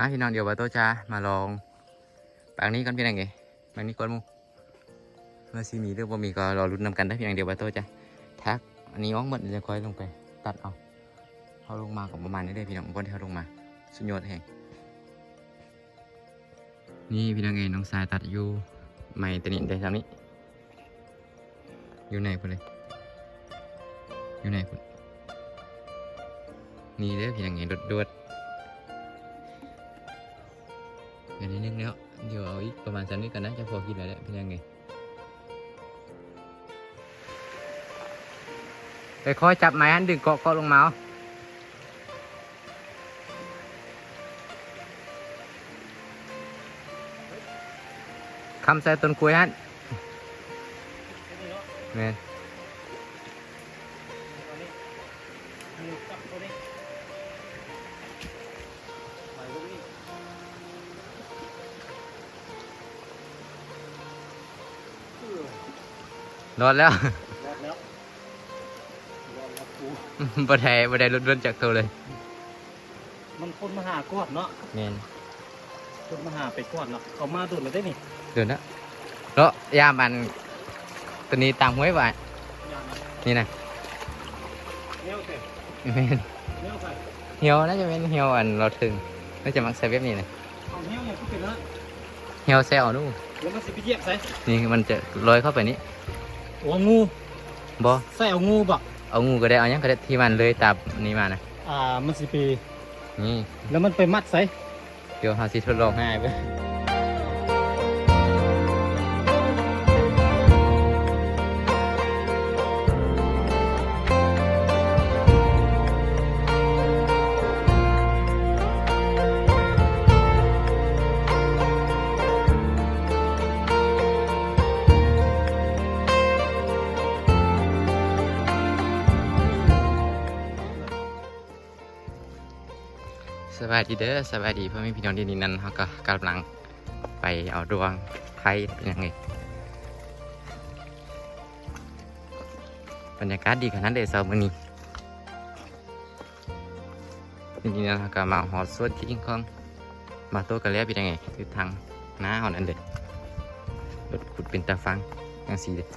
ມາພີ່ນ້ອງ ດຽວບ່າວໂຕ້ຈະມາລອງປາງນີ້ກ່ອນພີ່ນ້ອງເອີຍ ມັນມີກ້ອນໝູ່ ວ່າຊິມີຫຼືບໍ່ມີກໍລໍລຸ້ນນຳກັນເດີພີ່ນ້ອງ. ດຽວບ່າວໂຕ້ຈະຖັກອັນນີ້ອອກໝົດ ແລ້ວຄ່ອຍລົງໄປຕັດເອົາ. ເຮົາລົງມາກໍປະມານນີ້ເດ້ພີ່ນ້ອງ ບ່ອນທີ່ເຮົາລົງມາ ສຸດຍອດແຮງ. ນີ້ພີ່ນ້ອງເອີຍ ນ້ອງຊາຍຕັດຢູ່ ໄມ້ຕົວນີ້ໄດ້ສ່ຳນີ້ ຢູ່ໃນພຸ້ນເລີຍ ຢູ່ໃນພຸ້ນ. ນີ້ເດີພີ່ນ້ອງເອີຍ ດວດໆ ເດີ ນິດໜຶ່ງແລ້ວ ດຽວເອົາອີກປະມານສ່ຳນີ້ກໍໜ້າຈະພໍກິນແລ້ວແຫຼະພີ່ນ້ອງເອີຍ. ຄ່ອຍໆຈັບໄມ້ຫັ້ນ ດຶງເກາະໆລົງມາເອົາ ຄ້ຳໃສ່ຕົ້ນກ້ວຍຫັ້ນ. ແມ່ນ. ລອດແລ້ວ ລອດແລ້ວ ລອດແລ້ວກູ ບໍ່ໄດ້ ບໍ່ໄດ້ລົດດ່ວນຈັກໂຕເລີຍ. ມັນຄົນມາຫາກ່ອນເນາະ. ແມ່ນ ຄົນມາຫາໄປກ່ອນເນາະ. ເຂົາມາດົນແລ້ວເດ້ນີ້ ດົນແລ້ວເນາະ. ຍາມອັນ ຕົວນີ້ຕາມຫ້ວຍວ່າ ຍາມ ນີ້ນະ ແນວເຕະ ແມ່ນ ແນວໃສ ຫ່ຽວ ໜ້າຈະແມ່ນຫ່ຽວອັນລາວເທິງ ໜ້າຈະມັກໃສ່ແບບນີ້ນະ. ເອົາຫ່ຽວຫຍັງຄືເປັນນະ ຫ່ຽວໃສ່ເອົາໜູ ແລ້ວມັນຊິໄປຢຽບໃສ? ນີ້ມັນຈະລອຍເຂົ້າໄປນີ້. ໂອ້ ງູ ບໍ່ ໃສ່ເອົາງູບໍ່? ເອົາງູກໍໄດ້ ເອົາຫຍັງກໍໄດ້ທີ່ມັນເລີຍຕາມນີ້ມານະ. ອ່າ ມັນຊິໄປ ນີ້ ແລ້ວມັນໄປມັດໃສ? ດຽວເຮົາຊິທົດລອງໃຫ້ອ້າຍເບິ່ງ. ສະບາຍດີເດີ ສະບາຍດີພໍ່ແມ່ພີ່ນ້ອງ. ດຽວນີ້ນັ້ນ ເຮົາກໍກຳລັງໄປເອົາດວງໄຟ ເປັນຫຍັງເອີຍ. ບັນຍາກາດດີຂະໜາດໃດເຊົ້າມື້ນີ້. ດຽວນີ້ນັ້ນ ເຮົາກໍມາຮອດສວນຄີງຂອງບ່າວໂຕ້ກັນແລ້ວ ເປັນຫຍັງເອີຍ ຢູ່ທາງໜ້າເຮົານັ້ນເລີຍ. ລົດຂຸດເປັນຕາຟັງຈັ່ງຊີ້ເລີຍ.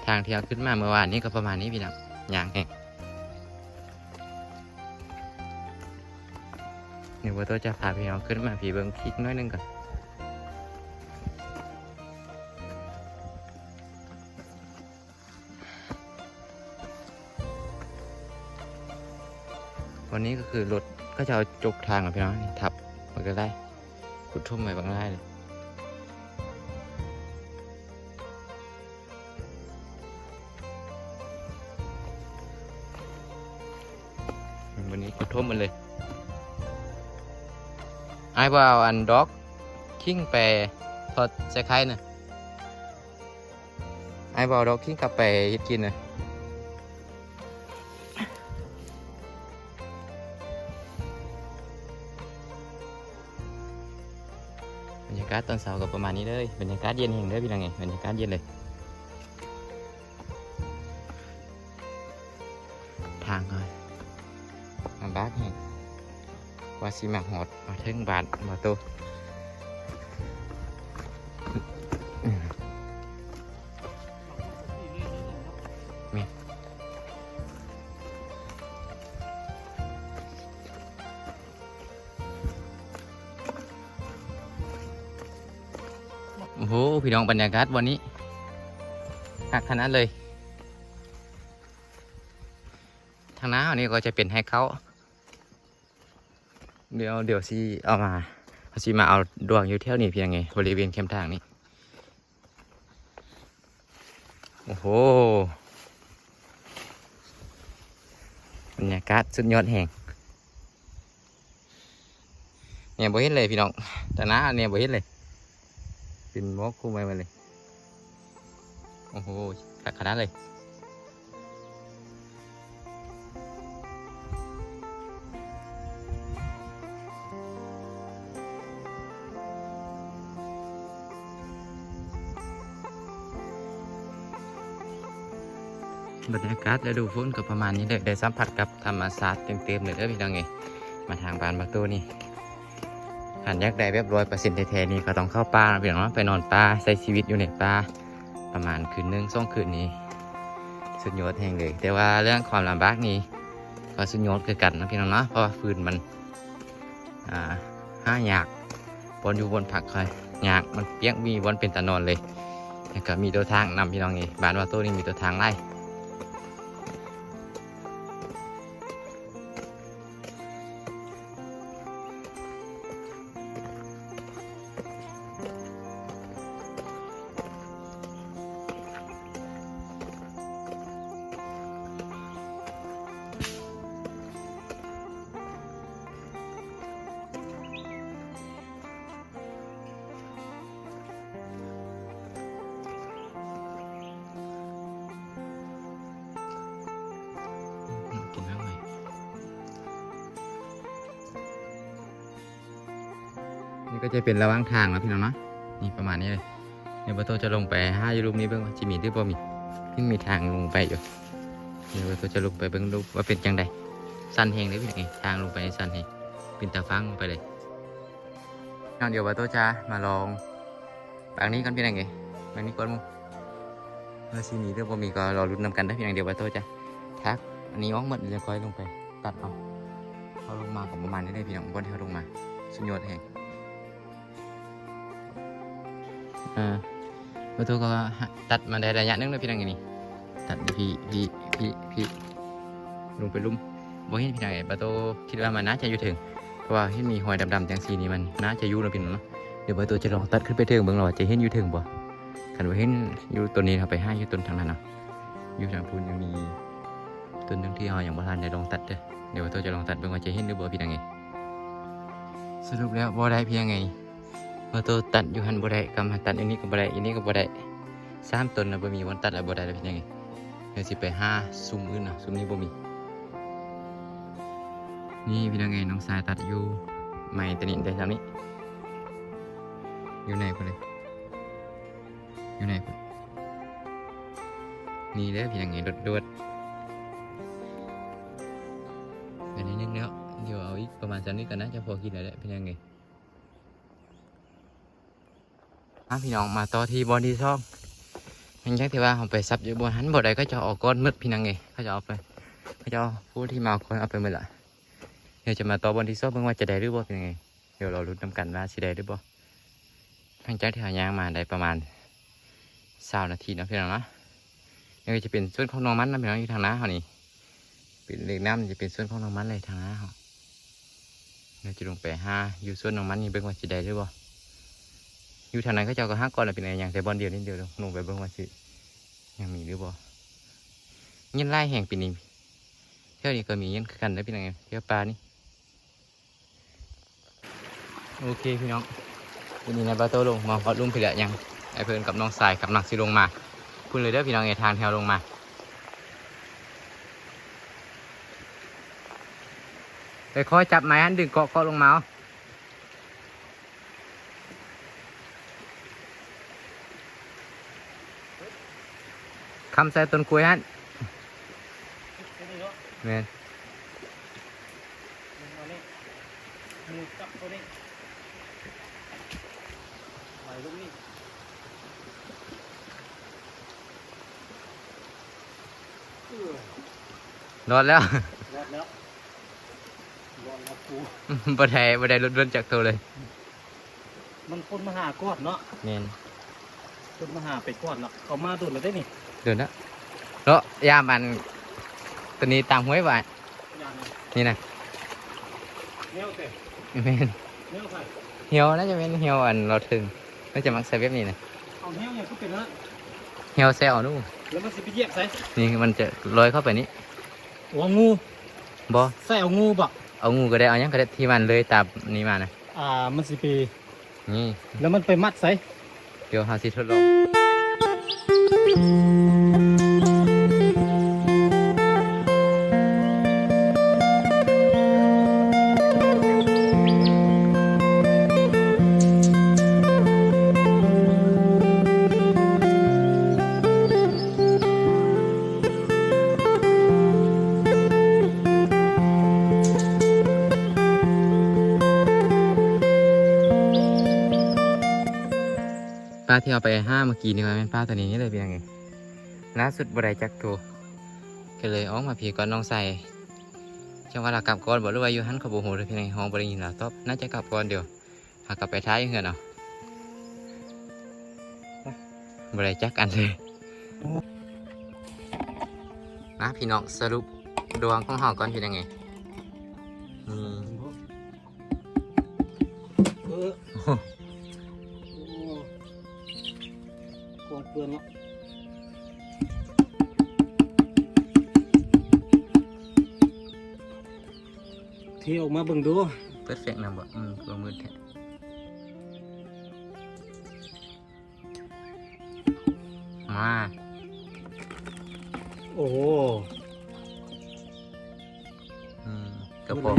ທາງທີ່ເຮົາຂຶ້ນມາເມື່ອວານນີ້ກໍປະມານນີ້ພີ່ນ້ອງ ຍ່າງແຮງ. ດຽວບ່າວໂຕ້ຈະພາພີ່ນ້ອງຂຶ້ນມາພີ້ເບິ່ງອີກໜ້ອຍໜຶ່ງກ່ອນ. ວັນນີ້ກໍຄືລົດເຂົາເຈົ້າຈົກທາງແລ້ວພີ່ນ້ອງ ນີ້ທັບມັນກໍໄດ້ ຂຸດຖົມໄວ້ບັກຫຼາຍເລີຍ. ວັນນີ້ຂຸດຖົມໝົດເລີຍ. ອ້າຍບໍ່ເອົາອັນດອກຂີງໄປທອດໃສ່ໄຂ່ນະ. ອ້າຍບໍ່ເອົາດອກຂີງກັບໄປເຮັດກິນນະ. ບັນຍາກາດຕອນເຊົ້າກໍປະມານນີ້ເລີຍ. ບັນຍາກາດເຢັນແຮງເດີພີ່ນ້ອງເອີຍ ບັນຍາກາດເຢັນເລີຍ. ທາງກໍລຳບາກແຮງ ກວ່າຊິມາຮອດມາເຖິງບ້ານບ່າວໂຕ້. ແມ່ນ. ໂອ້ໂຫ ພີ່ນ້ອງ ບັນຍາກາດບ່ອນນີ້ຄັກຂະໜາດເລີຍ. ທາງໜ້າເຮົານີ້ກໍຈະເປັນໄຮ່ເຂົ້າ. ດຽວ ດຽວຊິເອົາມາ ເຮົາຊິມາເອົາດວງຢູ່ແຖວນີ້ພຽງນີ້ ບໍລິເວນແຄມທາງນີ້. ໂອ້ໂຫ ບັນຍາກາດສຸດຍອດແຮງ. ແນມບໍ່ເຫັນເລີຍພີ່ນ້ອງ ຕາໜ້າແນມບໍ່ເຫັນເລີຍ ເປັນໝອກຄຸມໄວ້ໝົດເລີຍ. ໂອ້ໂຫ ຄັກຂະໜາດເລີຍ. ບັນຍາກາດລະດູຝົນກໍປະມານນີ້ແຫຼະ ໄດ້ສຳຜັດກັບທຳມະຊາດເຕັມໆເລີຍເດີພີ່ນ້ອງເອີຍ. ມາທາງບ້ານບັກໂຕນີ້ ຄັນຢາກໄດ້ແບບຮ້ອຍເປີເຊັນແທ້ໆນີ້ ກໍຕ້ອງເຂົ້າປ່າເນາະພີ່ນ້ອງເນາະ ໄປນອນປ່າ ໃຊ້ຊີວິດຢູ່ໃນປ່າ ປະມານຄືນໜຶ່ງສອງຄືນນີ້ ສຸດຍອດແຮງເລີຍ. ແຕ່ວ່າເລື່ອງຄວາມລຳບາກນີ້ ກໍສຸດຍອດຄືກັນເນາະພີ່ນ້ອງເນາະ ເພາະວ່າຟືນມັນ ອ່າ ຫາຍາກ ບ່ອນຢູ່ບ່ອນພັກກໍຍາກ ມັນປຽກ ມີບ່ອນເປັນຕານອນເລີຍ ແລ້ວກໍມີຕົວທາງນຳພີ່ນ້ອງເອີຍ. ບ້ານວ່າໂຕນີ້ມີຕົວທາງຫຼາຍ. ກິນນ້ຳໃໝ່. ນີ້ກໍຈະເປັນລະຫວ່າງທາງເນາະພີ່ນ້ອງເນາະ ນີ້ປະມານນີ້ເລີຍ. ດຽວບ່າວໂຕຈະລົງໄປຫາຢູ່ລຸ່ມນີ້ເບິ່ງວ່າຊິມີຫຼືບໍ່ມີ ຍັງມີທາງລົງໄປຢູ່. ດຽວບ່າວໂຕຈະລົງໄປເບິ່ງດູວ່າເປັນຈັ່ງໃດ. ຊັນແຮງເດ້ພີ່ນ້ອງເອີຍ ທາງລົງໄປຊັນແຮງ ເປັນຕາຟັງລົງໄປເລີຍ. ເນາະ ດຽວບ່າວໂຕຈະມາລອງປາງນີ້ກ່ອນພີ່ນ້ອງເອີຍ ປາງນີ້ກ່ອນໝູ່ ວ່າຊິມີຫຼືບໍ່ມີກໍລໍລຸ້ນນຳກັນເດີພີ່ນ້ອງ. ດຽວບ່າວໂຕຈະຖາກອັນນີ້ອອກໝົດ ແລ້ວຄ່ອຍລົງໄປຕັດເອົາ. ເຮົາລົງມາກໍປະມານນີ້ເດ້ພີ່ນ້ອງ ບ່ອນທີ່ເຮົາລົງມາ ສຸດຍອດແຮງ. ອ່າ ບ່າວໂຕກໍຕັດມາໄດ້ໄລຍະໜຶ່ງແລ້ວພີ່ນ້ອງເອີຍ ນີ້ ຕັດພີ້ ພີ້ ພີ້ ພີ້ ລົງໄປລຸ່ມ ບໍ່ເຫັນພີ່ນ້ອງເອີຍ. ບ່າວໂຕຄິດວ່າມັນໜ້າຈະຢູ່ເທິງ ເພາະວ່າເຫັນມີຮອຍດຳໆຈັ່ງຊີ້ນີ້ ມັນໜ້າຈະຢູ່ເນາະພີ່ນ້ອງເນາະ. ດຽວບ່າວໂຕຈະລອງຕັດຂຶ້ນໄປເທິງເບິ່ງວ່າຈະເຫັນຢູ່ເທິງບໍ່. ຄັນບໍ່ເຫັນຢູ່ຕົ້ນນີ້ ເຮົາໄປຫາຢູ່ຕົ້ນທາງນັ້ນເນາະ ຢູ່ທາງພຸ້ນຍັງມີຕົ້ນໜຶ່ງທີ່ເຮົາຍັງບໍ່ທັນໄດ້ລອງຕັດເດີ. ດຽວບ່າວໂຕຈະລອງຕັດເບິ່ງວ່າຈະເຫັນຫຼືບໍ່ພີ່ນ້ອງເອີຍ. ສະຫຼຸບແລ້ວບໍ່ໄດ້ພີ່ນ້ອງເອີຍ ບ່າວໂຕຕັດຢູ່ຫັ້ນບໍ່ໄດ້ ກັບມາຕັດຢູ່ນີ້ກໍບໍ່ໄດ້ ຢູ່ນີ້ກໍບໍ່ໄດ້ ສາມຕົ້ນນະ ບໍ່ມີບ່ອນຕັດແລ້ວ ບໍ່ໄດ້ແລ້ວພີ່ນ້ອງເອີຍ. ດຽວຊິໄປຫາຊຸມອື່ນນະ ຊຸມນີ້ບໍ່ມີ. ນີ້ພີ່ນ້ອງເອີຍ ນ້ອງຊາຍຕັດຢູ່ໄມ້ຕົວນີ້ໄດ້ສ່ຳນີ້ ຢູ່ໃນພຸ້ນເລີຍ ຢູ່ໃນພຸ້ນ. ນີ້ເດີພີ່ນ້ອງເອີຍ ໂດດໆ ອັນນີ້ໜຶ່ງແລ້ວ ດຽວເອົາອີກປະມານສ່ຳນີ້ກໍໜ້າຈະພໍກິນແລ້ວແຫຼະພີ່ນ້ອງເອີຍ. ອ່າ ພີ່ນ້ອງ ມາຕໍ່ທີ່ບ່ອນທີ່ສອງ. ຫຼັງຈາກທີ່ວ່າເຮົາໄປສັບຢູ່ບ່ອນຫັ້ນ ບ່ອນໃດເຂົາເຈົ້າເອົາກ່ອນໝົດພີ່ນ້ອງເອີຍ ເຂົາເຈົ້າເອົາໄປ ເຂົາເຈົ້າ ຜູ້ທີ່ມາເອົາກ່ອນເອົາໄປໝົດລະ. ດຽວຈະມາຕໍ່ບ່ອນທີ່ສອງເບິ່ງວ່າຈະໄດ້ຫຼືບໍ່ພີ່ນ້ອງເອີຍ. ດຽວລໍລຸ້ນນຳກັນວ່າຊິໄດ້ຫຼືບໍ່. ຫຼັງຈາກທີ່ເຮົາຍ່າງມາໄດ້ປະມານຊາວນາທີເນາະພີ່ນ້ອງເນາະ ນີ້ກໍຈະເປັນສວນຂອງນ້ອງມັນນະພີ່ນ້ອງ ຢູ່ທາງໜ້າເຮົານີ້ ເປັນເລກນ້ຳ ຈະເປັນສວນຂອງນ້ອງມັນເລີຍທາງໜ້າເຮົາ. ດຽວຈະລົງໄປຫາຢູ່ສວນນ້ອງມັນນີ້ເບິ່ງວ່າຊິໄດ້ຫຼືບໍ່. ຢູ່ທາງໃນເຂົາເຈົ້າກໍຫາກ່ອນລະ ເປັນຫຍັງແຕ່ບ່ອນດຽວນີ້. ດຽວລົງໄປເບິ່ງວ່າຊິຍັງມີຫຼືບໍ່. ເຫງັນຫຼາຍແຮງປີນີ້ ແຖວນີ້ກໍມີເຫງັນຄືກັນເດີພີ່ນ້ອງ ແຖວປ່ານີ້. ໂອເຄພີ່ນ້ອງ ວັນນີ້ນາຍບາໂຕລົງມາຮອດລຸ່ມພີ້ແລ້ວ ຍັງອ້າຍເພິ່ນກັບນ້ອງຊາຍກຳລັງຊິລົງມາພຸ້ນເລີຍເດີພີ່ນ້ອງເອີຍ. ທາງແຖວລົງມາ ໄປຄ່ອຍຈັບໄມ້ຫັ້ນ ດຶງເກາະເກາະລົງມາເອົາ. ຄ້ຳໃສ່ຕົ້ນກ້ວຍຫັ້ນ ແມ່ນ ລອດແລ້ວ ລອດແລ້ວ ລອດແລ້ວກູ ບໍ່ໄດ້ ບໍ່ໄດ້ລົດດ່ວນຈັກໂຕເລີຍ. ມັນຄົນມາຫາກ່ອນເນາະ ແມ່ນ ຄົນມາຫາໄປກ່ອນເນາະ. ເຂົາມາດົນແລ້ວເດ້ນີ້ ດົນແລ້ວເນາະ. ຍາມອັນ ຕົວນີ້ຕາມຫ້ວຍວ່າ ຍາມນີ້ ນີ້ນະ ແນວແຕ່ ແມ່ນ ແນວໃຜ ແຮ້ວ ໜ້າຈະແມ່ນແຮ້ວອັນລາວເທິງ ໜ້າຈະມັກໃສ່ແບບນີ້ນະ. ເອົາແຮ້ວຫຍັງຄືເປັນນັ້ນ ແຮ້ວໃສ່ເອົາໜູ ແລ້ວມັນຊິໄປຢຽບໃສ ນີ້ມັນຈະລອຍເຂົ້າໄປນີ້. ໂອ້ ງູ ບໍ່ ໃສ່ເອົາງູບໍ່ ເອົາງູກໍໄດ້ ເອົາຫຍັງກໍໄດ້ທີ່ມັນເລີຍຕາມນີ້ມານະ. ອ່າ ມັນຊິໄປ ນີ້ ແລ້ວມັນໄປມັດໃສ? ດຽວເຮົາຊິທົດລອງ. ປາທີ່ເຮົາໄປຫາເມື່ອກີ້ນີ້ ວ່າແມ່ນປາຕົວນີ້ນີ້ເລີຍ ພີ່ນ້ອງເອີຍ. ລ່າສຸດບໍ່ໄດ້ຈັກໂຕ ກໍເລີຍອອກມາພີ້ກ່ອນນ້ອງຊາຍ. ຈັ່ງວ່າລາວກັບກ່ອນບໍ່ ຫຼືວ່າຢູ່ຫັ້ນ ກໍບໍ່ຮູ້ເລີຍ ພີ່ນ້ອງເອີຍ. ເຮົາບໍ່ໄດ້ຍິນລາວຕອບ ໜ້າຈະກັບກ່ອນດຽວ. ຫາກັບໄປຖ້າຢູ່ເຮືອນເອົາ ບໍ່ໄດ້ຈັກອັນເລີຍ. ມາພີ່ນ້ອງ ສະຫຼຸບດວງຂອງເຮົາກ່ອນ ພີ່ນ້ອງເອີຍ. ນີ້ ເອີ ໂອ້ ກອງເປື້ອນເນາະ. ເທອອກມາເບິ່ງດູ. ເປີດແຟກນຳບໍ່? ອືມ ຄືວ່າມືດແທ້. ມາ ໂອ້ ອືມ ກໍພໍ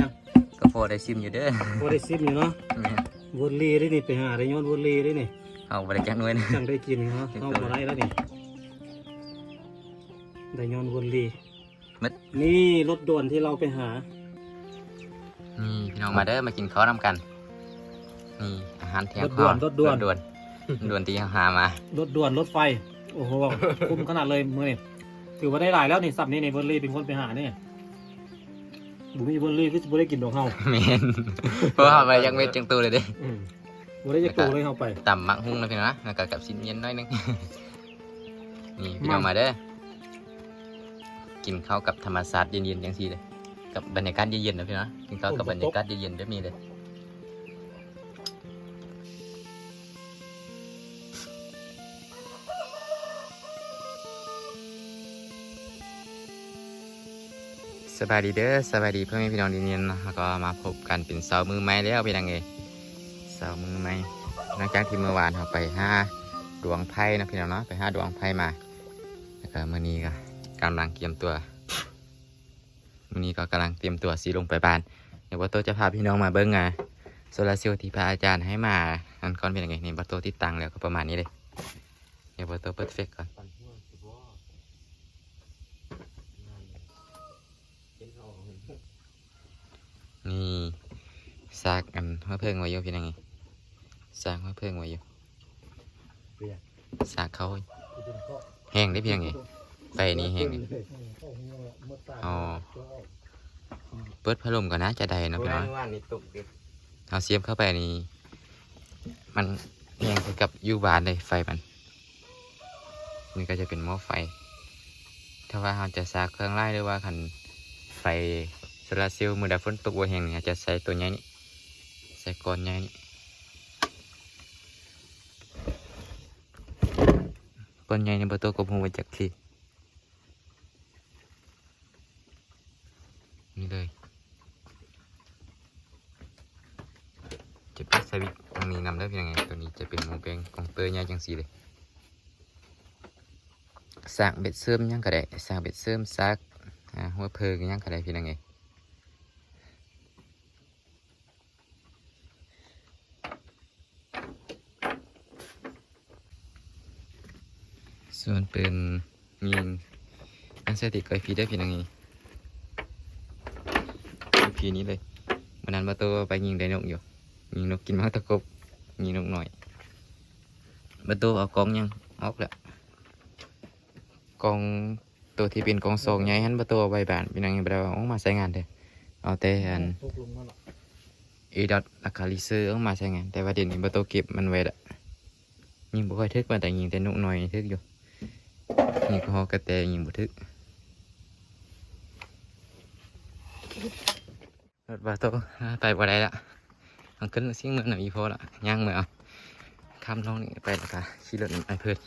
ກໍພໍໄດ້ຊິມຢູ່ເດີ ພໍໄດ້ຊິມຢູ່ເນາະ. ແມ່ນ ວອນລີເດ້ນີ້ ໄປຫາໄດ້ຍ້ອນວອນລີເດ້ນີ້. ເຮົາບໍ່ໄດ້ຈັກໜ່ວຍນະ ຈັ່ງໄດ້ກິນເນາະ. ເຮົາບໍ່ໄດ້ແລ້ວນີ້ ໄດ້ຍ້ອນວອນລີ. ໝົດ ນີ້ລົດດ່ວນທີ່ເຮົາໄປຫາ. ນີ້ພີ່ນ້ອງມາເດີ ມາກິນເຂົ້ານຳກັນ. ນີ້ອາຫານທ່ຽງ ລົດດ່ວນ ລົດດ່ວນ ລົດດ່ວນ ດ່ວນທີ່ເຮົາຫາມາ. ລົດດ່ວນ ລົດໄຟ ໂອ້ໂຫ ຄຸ້ມຂະໜາດເລີຍມື້ນີ້. ຖືວ່າໄດ້ຫຼາຍແລ້ວນີ້ ຊັບນີ້ນີ້ ເບີດລີເປັນຄົນໄປຫານີ້. ບໍ່ມີເບີດລີຄືຊິບໍ່ໄດ້ກິນດອກເຮົາ. ແມ່ນ ເພາະເຮົາໄປຈັກເມັດຈັກໂຕເລີຍເດ້. ອືມ ບໍ່ໄດ້ຈັກໂຕເລີຍເຮົາໄປ. ຕຳໝາກຫຸ່ງນະພີ່ນ້ອງນະ ແລ້ວກໍກັບຊິ້ນເຢັນໜ້ອຍໜຶ່ງ. ນີ້ພີ່ນ້ອງມາເດີ ກິນເຂົ້າກັບທຳມະຊາດເຢັນໆ ຈັ່ງຊີ້ເດ້ ກັບບັນຍາກາດເຢັນໆ ນະພີ່ນ້ອງ. ກິນເຂົ້າກັບບັນຍາກາດເຢັນໆ ແບບນີ້ເດ້. ສະບາຍດີເດີ ສະບາຍດີພໍ່ແມ່ພີ່ນ້ອງທີ່ນີ້ເນາະ. ເຮົາກໍມາພົບກັນເປັນເຊົ້າມື້ໃໝ່ແລ້ວ ພີ່ນ້ອງເອີຍ. ເຊົ້າມື້ໃໝ່ ຫຼັງຈາກທີ່ມື້ວານເຮົາໄປຫາດວງໄຟເນາະ ພີ່ນ້ອງເນາະ ໄປຫາດວງໄຟມາ. ແລ້ວກໍມື້ນີ້ກໍກຳລັງກຽມຕົວ ມື້ນີ້ກໍກຳລັງຕຽມຕົວຊິລົງໄປບ້ານ. ດຽວບໍ່ໂຕຈະພາພີ່ນ້ອງມາເບິ່ງ ອາ ໂຊລາເຊວທີ່ພະອາຈານໃຫ້ມາ ອັນກ່ອນເປັນຫຍັງ. ນີ້ບໍ່ໂຕຕິດຕັ້ງແລ້ວກໍປະມານນີ້ເດ້. ດຽວບໍ່ໂຕເປີດເຟກກ່ອນ. ນີ້ ສາກອັນຫົວເຜິ້ງໄວ້ຢູ່ ພີ່ນ້ອງເອີຍ ສາກຫົວເຜິ້ງໄວ້ຢູ່. ສາກເຂົ້າແຮງເດ້ ພີ່ນ້ອງເອີຍ ໄຟນີ້ແຮງເດ້. ອໍ ເປີດພັດລົມກໍໜ້າຈະໄດ້ເນາະ ພີ່ນ້ອງ. ເຮົາສຽບເຂົ້າໄປນີ້ ມັນແຮງຄືກັບຢູ່ບ້ານເລີຍ ໄຟມັນ. ນີ້ກໍຈະເປັນໝໍ້ໄຟ ຖ້າວ່າເຮົາຈະສາກເຄື່ອງຫຼາຍ ຫຼືວ່າຄັນໄຟໂຊລາເຊວມື້ໃດຝົນຕົກບໍ່ແຮງນີ້ ເຮົາຈະໃສ່ຕົວໃຫຍ່ນີ້ ໃສ່ກ້ອນໃຫຍ່ນີ້. ກ້ອນໃຫຍ່ນີ້ບໍ່ຕົວກໍບໍ່ຮູ້ວ່າຈັກທີ່ ນີ້ເລີຍ. ຈະປິດສະວິດທາງນີ້ນຳເດີ ພີ່ນ້ອງເອີຍ. ຕົວນີ້ຈະເປັນໝໍ້ແປງກອງເຕີໃຫຍ່ຈັ່ງຊີ້ເລີຍ. ສາກເບັດເສີມຫຍັງກໍໄດ້ ສາກເບັດເສີມ ສາກ ອາ ຫົວເຜິ້ງຫຍັງກໍໄດ້ ພີ່ນ້ອງເອີຍ. ສ່ວນປືນຍິງ ອັນສະຕິກໄກພີເດີ ພີ່ນ້ອງເອີຍ ພີນີ້ເລີຍ. ມື້ນັ້ນບໍ່ໂຕໄປຍິງໄດ້ນົກຢູ່ ຍິງນົກກິນໝາກຕະກົບ ຍິງນົກນ້ອຍ. ບໍ່ໂຕເອົາກ້ອງຫຍັງອອກແລ້ວ ກ້ອງ ໂຕທີ່ເປັນກອງສອງໃຫຍ່ຫັ້ນ ບໍ່ໂຕເອົາໄວ້ບ້ານ ພີ່ນ້ອງ ຍັງບໍ່ໄດ້ເອົາອອກມາໃຊ້ງານເດີ. ເອົາແຕ່ອັນ ເອດອດ ແລ້ວກະລີເຊີອອກມາໃຊ້ງານ ແຕ່ວ່າດຽວນີ້ບໍ່ໂຕເກັບມັນໄວ້ລະ ຍິງບໍ່ຄ່ອຍຖືກປານໃດ ຍິງແຕ່ນົກນ້ອຍຖືກຢູ່. ຍິງຮອກະແຕຍິງບໍ່ຖືກ. ລົດບ່າວໂຕໄປບໍ່ໄດ້ລະ ຕ້ອງຂຶ້ນຊິງເມືອນຳອີ່ພໍ່ລະ ຍ່າງເມືອເອົາ. ຂ້າມໜອງນີ້ໄປ ແລ້ວກະຂີ່ລົດນຳອ້າຍເພິ່ນ.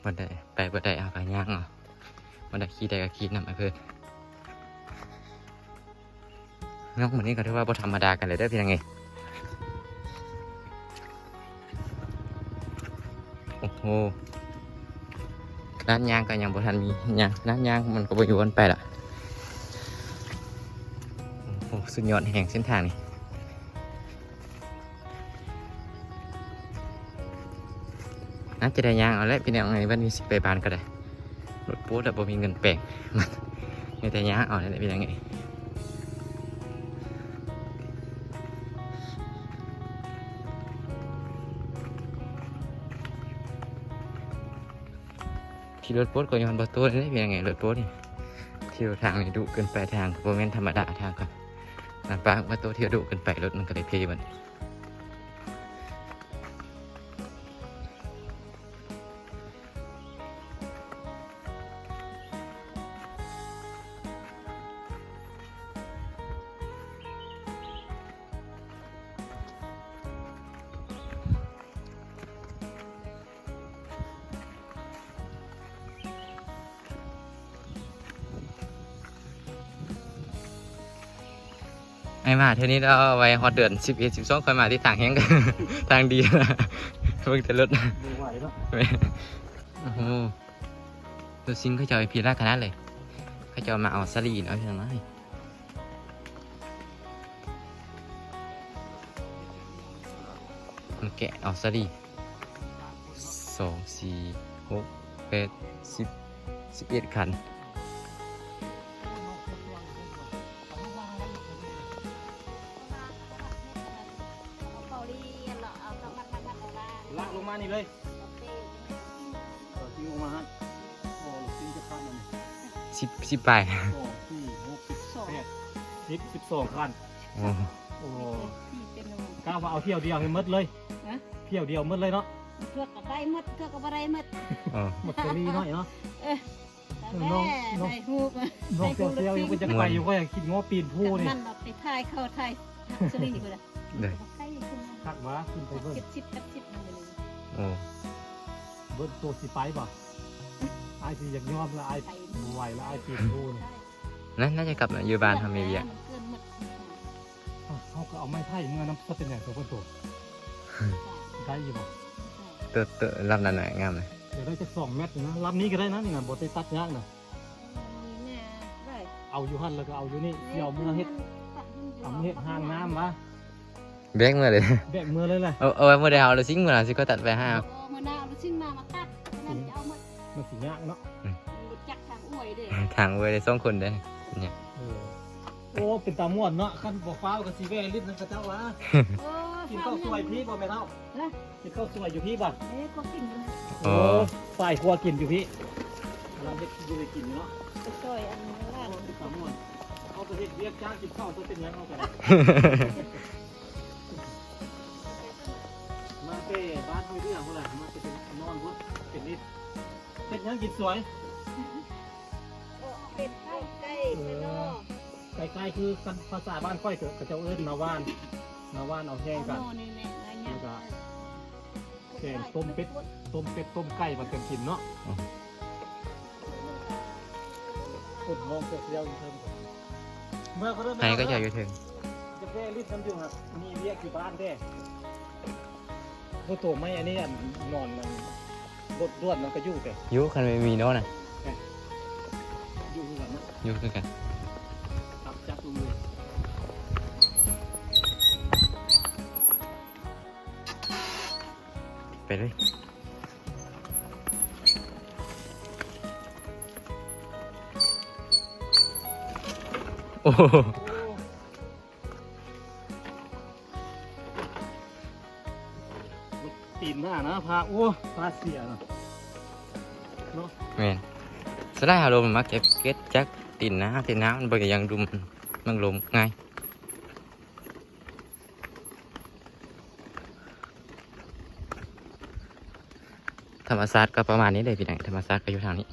ບໍ່ໄດ້ ໄປບໍ່ໄດ້ ເຮົາກະຍ່າງເອົາ. ບໍ່ໄດ້ຂີ່ໄດ້ກະຂີ່ນຳອ້າຍເພິ່ນ. ນ້ອງມື້ນີ້ກໍຖືວ່າບໍ່ທຳມະດາກັນເລີຍເດີ ພີ່ນ້ອງເອີຍ. ໂອ້ໂຫ ຂະໜາດຍ່າງກໍຍັງບໍ່ທັນມີຫຍັງ ຂະໜາດຍ່າງມັນກໍບໍ່ມີບ່ອນໄປລະ. ໂອ້ໂຫ ສຸດຍອດແຮງເສັ້ນທາງນີ້. ໜ້າຈະໄດ້ຍ່າງເອົາແຫຼະ ພີ່ນ້ອງເອີຍ. ບັດນີ້ຊິໄປບ້ານກໍໄດ້ ລົດໂພດແລ້ວ ບໍ່ມີເງິນແປງ ມີແຕ່ຍ່າງເອົາແຫຼະ ພີ່ນ້ອງເອີຍ. ຂີ່ລົດໂພດກໍຍ້ອນບໍ່ໂຕນີ້ເປັນຫຍັງ ລົດໂພດນີ້ ທຽວທາງນີ້ດຸເກີນໄປ ທາງກໍບໍ່ແມ່ນທຳມະດາ ທາງກໍລຳບາກ ບໍ່ໂຕທຽວດຸເກີນໄປ ລົດມັນກໍເລີຍເພບັດນີ້. ອ້າຍມາເທື່ອນີ້ແລ້ວ ໄວ້ຮອດເດືອນສິບເອັດ ສິບສອງ ຄ່ອຍມາຕິດທາງແຮງ ທາງດີ ເບິ່ງແຕ່ລົດ ບໍ່ໄຫວເນາະ. ແມ່ນ ໂອ້ໂຫ ລົດຊິງເຂົາເຈົ້າໃຫ້ພີລະຂະໜາດເລີຍ ເຂົາເຈົ້າມາເອົາສາລີເນາະ ພີ່ນ້ອງເອີຍ. ມັນແກະເອົາສາລີ ສອງ ສີ່ ຫົກ ແປດ ສິບ ສິບເອັດຄັນ. ລາກລົງມານີ້ເລີຍ ເອີ ຊິງລົງມາຫັ້ນ ໂອ້ ຊິງຈັກຄັນອັນນີ້ ສິບ ສິບປາຍ ສອງ ສີ່ ຫົກ ແປດ ສິບ ສິບສອງຄັນ. ໂອ້ ໂອ້ ກະວ່າເອົາຖ້ຽວດຽວໃຫ້ໝົດເລີຍ ຮະ ຖ້ຽວດຽວໝົດເລີຍເນາະ ເທື່ອກໍໄດ້ໝົດ ເທື່ອກໍບໍ່ໄດ້ໝົດ ເອີ ໝົດເທື່ອນີ້ໜ້ອຍເນາະ ເອີ ນ້ອງ ນ້ອງ ນ້ອງເຊວໆ ຍັງເປັນຈັກໄປຢູ່ ຂ້ອຍຄິດງໍປີນພູນີ້ ມັນເອົາໄປຖ່າຍເຂົາຖ່າຍສາລີພຸ້ນນະ ໄດ້ ຄັກວ່າ ຂຶ້ນໄປເບິ່ງ ເຈັດສິບ ແປດສິບ ໂອ້ ເບິ່ງໂຕຊິໄປບໍ່ ອ້າຍຊິຢາກຍອມລະ ອ້າຍບໍ່ໄຫວລະ ອ້າຍປີນພູນີ້. ນັ້ນ ໜ້າຈະກັບມາຢູ່ບ້ານເຮົາມີວຽກ ເຮົາກໍເອົາໄມ້ໄຜ່ເມືອນຳ ເປັນຫຍັງຕົວເພິ່ນໂຕ ໄດ້ຢູ່ບໍ່ ເຕີ ເຕີ ລຳນັ້ນນະງາມນະ ດຽວໄດ້ຈັກສອງແມັດນະ ລຳນີ້ກໍໄດ້ນະ ນີ້ນະ ບໍ່ໄດ້ຕັດຍາກນະ ເອົາຢູ່ຫັ້ນແລ້ວກໍເອົາຢູ່ນີ້ ຊິເອົາເມືອເຮັດ ເອົາເມືອເຮັດຮ່າງນ້ຳວະ. ແບກເມືອເລີຍ ແບກເມືອເລີຍແຫຼະ ເອົາ ເອົາໄວ້ມື້ໃດເຮົາເອົາລົດຊິງມາ ຊິຄ່ອຍຕັດໄປຫາ ເອົາ ເອົາມື້ໜ້າເອົາລົດຊິງມາ ມາຕັດ ມັນຊິ ມັນຊິຍາກເນາະ ອືມ ມັນບໍ່ຈັກທາງອວຍເດ້ ທາງອວຍເດ້ ສອງຄົນເດ້ ເອີ ໂອ້ ເປັນຕາມ່ວນເນາະ ຄັນບໍ່ຟ້າວກໍຊິແວ່ຫຼິ້ນນຳເຂົາເຈົ້າວ່າ ເອີ ກິນເຂົ້າສວຍພີ້ບໍ່ແມ່ເຖົ້າ ຮະ ກິນເຂົ້າສວຍຢູ່ພີ້ບໍ່ ເອີ ກໍກິນຢູ່ ໂອ້ ໂອ້ ຝ່າຍຄົວກິນຢູ່ພີ້ ກຳລັງເຮັດຢູ່ໃຫ້ກິນຢູ່ເນາະ ໄປຊ່ອຍອັນນັ້ນ ໂອ້ ເປັນຕາມ່ວນ ເຮົາກໍເຮັດວຽກຈ້າງກິນເຂົ້າ ເຈົ້າເປັນຫຍັງເຮົາກໍໄດ້ ມາແຕ່ບ້ານຫ້ວຍເດື່ອງພຸ້ນລະ ມາແຕ່ນອນພຸ້ນ ເປັນນິດ ເຮັດຫຍັງກິນສວຍ ເປັນໄກ່ໄກ່ເນາະ ໄກ່ໄກ່ ຄືກັນພາສາບ້ານຂ້ອຍ ເຂົາເຈົ້າເອີ້ນນາຫວ່ານ ນາຫວ່ານເອົາແຫ້ງກັນ ແລ້ວກໍແກງຕົ້ມເປັດ ຕົ້ມເປັດຕົ້ມໄກ່ ມາກັນກິນເນາະ ອືມ ຄົນມອງເຊວໆຢູ່ເທິງ ເມືອກໍເດີ ໃຫ້ກໍເຈົ້າຢູ່ເທິງ ຈະແວ່ຫຼິ້ນນຳຢູ່ຫັ້ນ ມີວຽກຢູ່ບ້ານເດ້ ບໍ່ໂຕໄມ້ອັນນີ້ ອັນນອນນັ້ນ ລົດດ່ວນມັນກໍຢູ່ເດ້ ຢູ່ ຄັນມີໂນນະ ເອີ ຢູ່ຄືກັນເນາະ ຢູ່ຄືກັນ ຂັບຈັກລົງເລີຍ ໄປເລີຍ ໂອ້ໂຫ ຕີນໜ້ານະ ພາ ໂອ້ ພາເສຍນະ ເນາະ ແມ່ນ ສະໄລອາລົມມາເກັບ ເກັບຈາກຕີນໜ້າ ຕີນໜ້າມັນບໍ່ໄດ້ຍັງດຸມ ມັນລົມງ່າຍ ທຳມະຊາດກໍປະມານນີ້ເດ້ພີ່ນ້ອງ ທຳມະຊາດກໍຢູ່ທາງນີ້.